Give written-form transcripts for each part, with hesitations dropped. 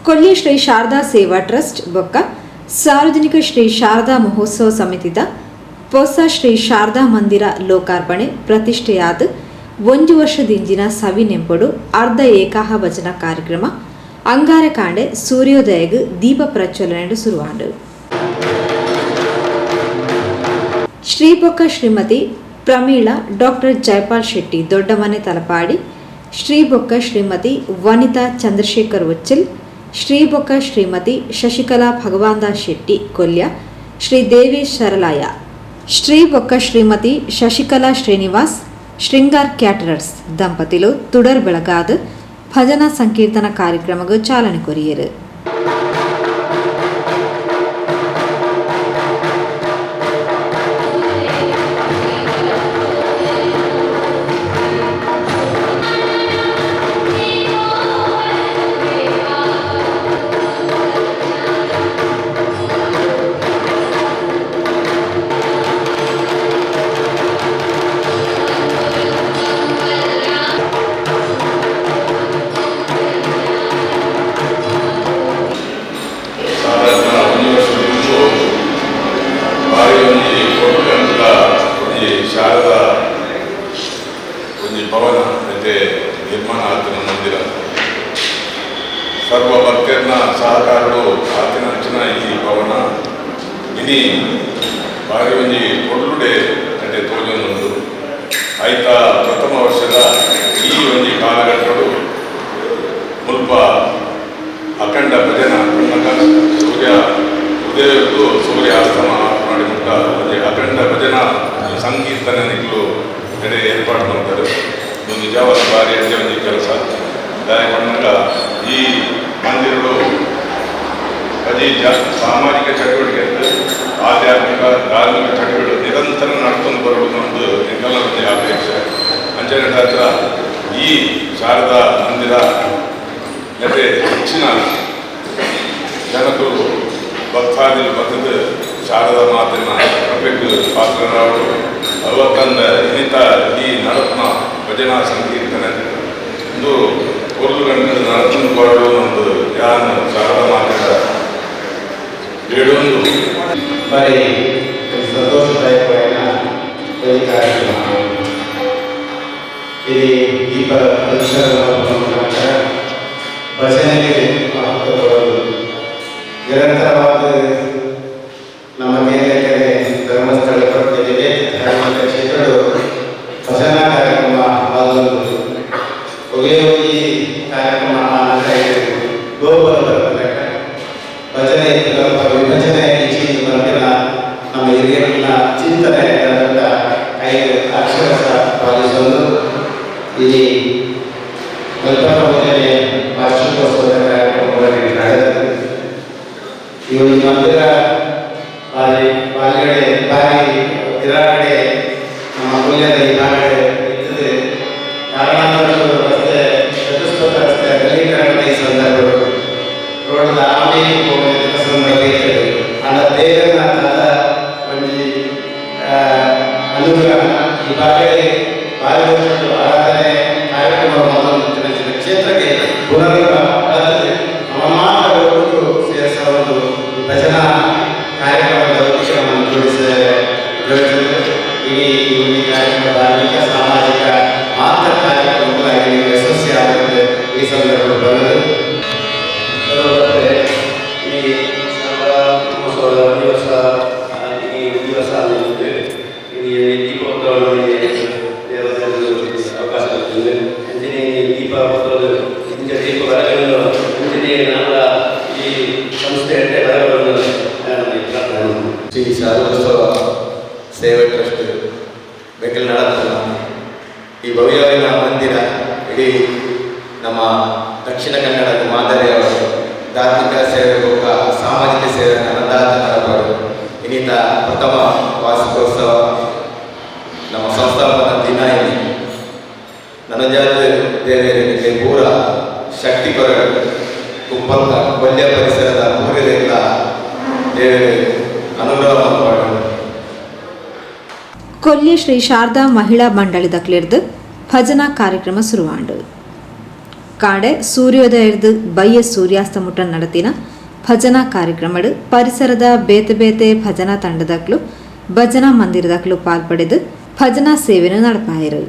ಕೊಲ್ಲಿ ಶ್ರೀ ಶಾರದಾ ಸೇವಾ ಟ್ರಸ್ಟ್ ಬೊಕ್ಕ ಸಾರ್ವಜನಿಕ ಶ್ರೀ ಶಾರದಾ ಮಹೋತ್ಸವ ಸಮಿತಿದ ಪೊಸ ಶ್ರೀ ಶಾರದಾ ಮಂದಿರ ಲೋಕಾರ್ಪಣೆ ಪ್ರತಿಷ್ಠೆಯಾದ ಒಂಜಿ ವರ್ಷದಿಂಜಿನ ಸವಿ ನೆಂಪುಡು ಅರ್ಧ ಏಕಾಹ ಭಜನಾ ಕಾರ್ಯಕ್ರಮ ಅಂಗಾರಕಾಂಡೆ ಸೂರ್ಯೋದಯಗ್ ದೀಪ ಪ್ರಜ್ವಲನೆ ಶುರುವಾಂಡ್. ಶ್ರೀ ಬೊಕ್ಕ ಶ್ರೀಮತಿ ಪ್ರಮೀಳಾ ಡಾಕ್ಟರ್ ಜಯಪಾಲ್ ಶೆಟ್ಟಿ ದೊಡ್ಡಮನೆ ತಲಪಾಡಿ, ಶ್ರೀ ಬೊಕ್ಕ ಶ್ರೀಮತಿ ವನಿತಾ ಚಂದ್ರಶೇಖರ್ ಉಚ್ಚಿಲ್, ಶ್ರೀ ಬೊಕ್ಕ ಶ್ರೀಮತಿ ಶಶಿಕಲಾ ಭಗವಾನ್ ಶೆಟ್ಟಿ ಕೊಲ್ಯ, ಶ್ರೀ ದೇವೇಶ್ ಶರಲಾಯ, ಶ್ರೀ ಬೊಕ್ಕ ಶ್ರೀಮತಿ ಶಶಿಕಲಾ ಶ್ರೀನಿವಾಸ್ ಶೃಂಗಾರ್ ಕ್ಯಾಟರರ್ಸ್ ದಂಪತಿಲು ತುಡರ್ ಬೆಳಗಾದ ಭಜನಾ ಸಂಕೀರ್ತನ ಕಾರ್ಯಕ್ರಮಕ್ಕೆ ಚಾಲನೆ ಕೊರಿಯರು. ಸಾಧಾರಣ ಒಂದು ವರ್ಷ ಬಾರಿ ಒಂಜಿ ಕೊಟ್ಟಂತ ಒಂಜಿ ಶಾರದಾ ಒಂಜಿ ಭವನ అయితే ನಿರ್ಮಾಣ ಆತಿನ ಮಂದಿರ. ಸರ್ವ ಭಕ್ತರ್ನ ಸಹಕಾರಡು ಆತಿನ ಅಂಚಿನ ಈ ಭವನ ಇನಿ ಬಾರಿ ಒಂಜಿ ಕೊಡ್ಲುಡೆ అంటే ತೋಜೊಂದುಂಡು. ಐತ ಪ್ರಥಮ ವರ್ಷದ ಈ ಒಂಜಿ ಕಾಲಘಟ್ಟಡು ಮುಲ್ಪ ಅಖಂಡ ಭಜನ ಪನ್ನಗ ಸೂರ್ಯ ಉದಯದ್ದು ಸೂರ್ಯ ಅಸ್ತಮ ಮಾಡಿ ಮುಟ್ಟ ಒಂಜಿ ಅಖಂಡ ಭಜನಾ ಸಂಕೀರ್ತನೆ ನಿಕ್ಲು ಎಡೆ ಏರ್ಪಾಡು ಮಾಡ್ತಾರೆ. ಇದು ನಿಜವಾದ ಭಾರಿ ಎಡ್ಡೆ ಒಂಜಿ ಕೆಲಸ. ದಾಯ ಪನ್ನಗ ಈ ಮಂದಿರಡು ಬಜಿ ಜ ಸಾಮಾಜಿಕ ಚಟುವಟಿಕೆ ಅಂತ ಆಧ್ಯಾತ್ಮಿಕ ಧಾರ್ಮಿಕ ಚಟುವಟಿಕೆ ನಿರಂತರ ನಡ್ಕೊಂಡು ಬರೋದು ಒಂದು ಎಂಕೆಲ್ಲ ಒಂದು ಅಪೇಕ್ಷೆ. ಅಂಚನೆ ಹತ್ರ ಈ ಶಾರದಾ ಮಂದಿರ ಮತ್ತೆ ಹೆಚ್ಚಿನ ಜನಕರು ಭಕ್ತಾದಿಲು ಬತ್ತದ ಶಾರದಾ ಮಾತಿನ ಕೃಪೆಗೆ ಪಾತ್ರರಾವರು. ಅವತ್ತಂದ ಇನ್ನಿತ ಈ ನಡಪನ ಭಜನಾ ಸಂಕೀರ್ತನೆ ಒಂದು ಒಂದು ಗಂಟೆ ನಡಕೊಂಡು ಬರಲು ಒಂದು ಯಾನು ಶಾರದಾ ಮಾತಿನ ಬೇಡೊಂದು. మరి సంతోషదాయకమైన ఈ కార్యక్రమం. ఇది ದೀಪ ಪ್ರದರ್ಶನದ ಮುಖಾಂತರ ಭಜನೆಗೆ ಮಹತ್ವ ಕೊಡೋದು. ನಿರಂತರವಾದ ನಮ್ಮ ಕೇಂದ್ರಕ್ಕೆ ಧರ್ಮಸ್ಥಳ ಕೊಟ್ಟಿದೆ. ಧಾರ್ಮಿಕ ಕ್ಷೇತ್ರಗಳು ಭಜನಾ ಕಾರ್ಯಕ್ರಮ ಮೊದಲೊಂದು ಒಗೆ ಈ ಕಾರ್ಯಕ್ರಮ ಅಂತ ಗೋಪುರದ ಭಜನೆ ಇತ್ತು. ವಿಭಜನೆ ಇಚ್ಛೆ ಬರ್ತಿಲ್ಲ. ನಮ್ಮ ಹಿರಿಯರನ್ನ ಚಿಂತನೆ ಐದು ಅಕ್ಷರಶಃ ಪಾಲಿಸೋದು. ಇಲ್ಲಿ ಕಲ್ಪನಾ ವಾರ್ಷಿಕೋತ್ಸವದ ಕಾರ್ಯಕ್ರಮಗಳಲ್ಲಿ ನಡೆದದ್ದು. ಇವು ಈ ಮಂದಿರ ಬಾರಿ ಬಾಲ್ಗಡೆ ಬಾರಿ ತಿರಾಗಡೆ ನಮ್ಮ ಮೂಲ್ಯದ ಈ ಭಾಗಡೆ ಇರ್ತದೆ. ಕಾರಣಾಂತರಗಳು ರಸ್ತೆ ಚತುಷ್ಪಥ ರಸ್ತೆ ಅಗಲೀಕರಣದ ಈ ಸಂದರ್ಭಗಳು ರೋಡ್ದ ಆಮೇಲೆ ಹೋಗುವ ಸಂದರ್ಭ ಇರ್ತದೆ. ಅಂಡ ದೇವರ ತಾದ ಒಂಜಿ ಅನುಗ್ರಹ ಈ ಭಾಗದಲ್ಲಿ ಬಾರಿ ವರ್ಷಗಳು ಆರಾಧನೆ ಕಾರ್ಯಕ್ರಮ ಮೊದಲು ಕ್ಷೇತ್ರಕ್ಕೆ ಪುನರ್ ನಮ್ಮ ಮಾತ್ರ ಒಟ್ಟು ಸೇರಿಸುವ ಒಂದು ಈ ಭಜನಾ ಕಾರ್ಯಕ್ರಮದ ಉದ್ದೇಶವನ್ನು ಜೋಡಿಸಿದೆ. ಈ ಈ ಕಾರ್ಯಕ್ರಮ ಧಾರ್ಮಿಕ ಸಾಮಾಜಿಕ ಮಾತ್ರ ಕಾರ್ಯಕ್ರಮಗಳಾಗಿ ಯಶಸ್ವಿ ಆಗುತ್ತದೆ ಈ ಸಂದರ್ಭದಲ್ಲಿ ಬರೋದು. ಮತ್ತೆ ಈ ಶಾರದಾ ಮಹೋತ್ಸವದ ದಿವಸ ಈ ದಿವಸ ಈ ದೀಪೋತ್ಸವಗಳಿಗೆ ದೇವತೆಗಳು ಅವಕಾಶ ಸಿಗ್ತದೆ. ಅಂಚನೆ ಈ ದೀಪ ಉತ್ಸವದ ಇಂಚ ದೀಪ ಬರಗಳನ್ನು ಅಂಚನೆ ನಮ್ಮ ಈ ಸಂಸ್ಥೆ ಬರಗಳನ್ನು ನಾನು ಪ್ರಾರ್ಥನೆ ಮಾಡ್ತೀನಿ. ಶ್ರೀ ಶಾರದೋತ್ಸವ ಸೇವೆ ಟ್ರಸ್ಟ್ ಬೆಂಗಳೂರು ನಡತಲ್ಲ ಈ ಭವ್ಯವಾದ ಮಂದಿರ ಇಡೀ ನಮ್ಮ ದಕ್ಷಿಣ ಕನ್ನಡದ ಮಾದರಿಯವರು ಧಾರ್ಮಿಕ ಸೇವೆ ಬೊಕ್ಕ ಸಾಮಾಜಿಕ ಸೇವೆ ಅನ್ನದಾತ ನಡಪಾಡು. ಇನ್ನಿತ ಪ್ರಥಮ ವಾರ್ಷಿಕೋತ್ಸವ, ನಮ್ಮ ಸಂಸ್ಥಾಪನಾ ದಿನ ಇಲ್ಲಿ. ನನಜಾತ ದೇವರಿಗೆ ಪೂರ ಶಕ್ತಿ ಕೊರಗು. ಕುಪ್ಪಂತ ಕೊಲ್ಯ ಪರಿಸರದ ಪೂರ್ಯದಿಂದ ದೇವರು ಅನುಗ್ರಹ ಮಾಡಿ. ಕೊಲ್ಯ ಶ್ರೀ ಶಾರದಾ ಮಹಿಳಾ ಮಂಡಳಿದ ಕ್ಲಿರ್ದ್ ಭಜನಾ ಕಾರ್ಯಕ್ರಮ ಶುರುವಾಂಡು. ಕಾಡೆ ಸೂರ್ಯೋದಯರ್ದು ಬಯ್ಯ ಸೂರ್ಯಾಸ್ತ ಮುಟ್ಟ ನಡತಿನ ಭಜನಾ ಕಾರ್ಯಕ್ರಮಡ್ ಪರಿಸರದ ಬೇತೆ ಬೇತೆ ಭಜನಾ ತಂಡದಕ್ಲು, ಭಜನಾ ಮಂದಿರದಕ್ಲು ಪಾಲ್ಪಡೆದು ಭಜನಾ ಸೇವೆಯನ್ನು ನಡಪಾಯರು.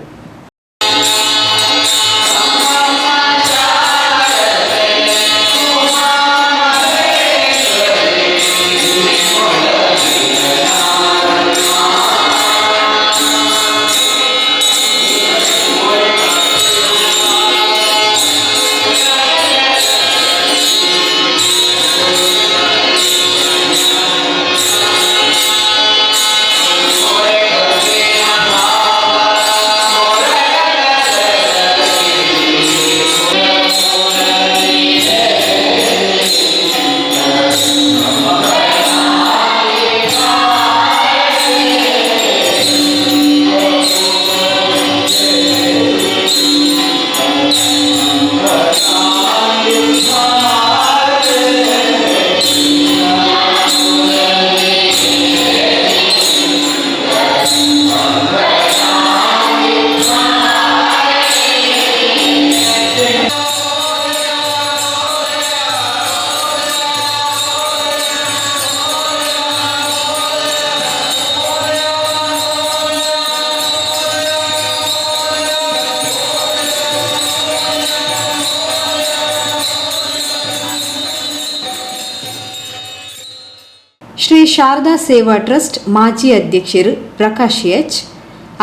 ಶ್ರೀ ಶಾರದಾ ಸೇವಾ ಟ್ರಸ್ಟ್ ಮಾಜಿ ಅಧ್ಯಕ್ಷರು ಪ್ರಕಾಶ್ ಎಚ್,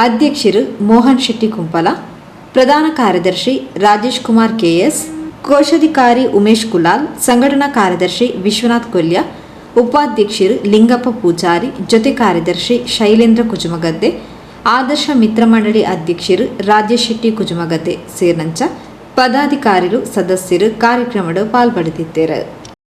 ಅಧ್ಯಕ್ಷರು ಮೋಹನ್ ಶೆಟ್ಟಿ ಕುಂಪಲ, ಪ್ರಧಾನ ಕಾರ್ಯದರ್ಶಿ ರಾಜೇಶ್ ಕುಮಾರ್ ಕೆಎಸ್, ಕೋಶಾಧಿಕಾರಿ ಉಮೇಶ್ ಕುಲಾಲ್, ಸಂಘಟನಾ ಕಾರ್ಯದರ್ಶಿ ವಿಶ್ವನಾಥ್ ಕೊಲ್ಯ, ಉಪಾಧ್ಯಕ್ಷರು ಲಿಂಗಪ್ಪ ಪೂಜಾರಿ, ಜೊತೆ ಕಾರ್ಯದರ್ಶಿ ಶೈಲೇಂದ್ರ ಕುಜುಮಗದ್ದೆ, ಆದರ್ಶ ಮಿತ್ರ ಮಂಡಳಿ ಅಧ್ಯಕ್ಷರು ರಾಜೇಶ್ ಶೆಟ್ಟಿ ಕುಜುಮಗದ್ದೆ ಸೇರಿನಂಚ ಪದಾಧಿಕಾರಿಗಳು, ಸದಸ್ಯರು ಕಾರ್ಯಕ್ರಮದ ಪಾಲ್ಪಡೆದಿದ್ದಾರೆ.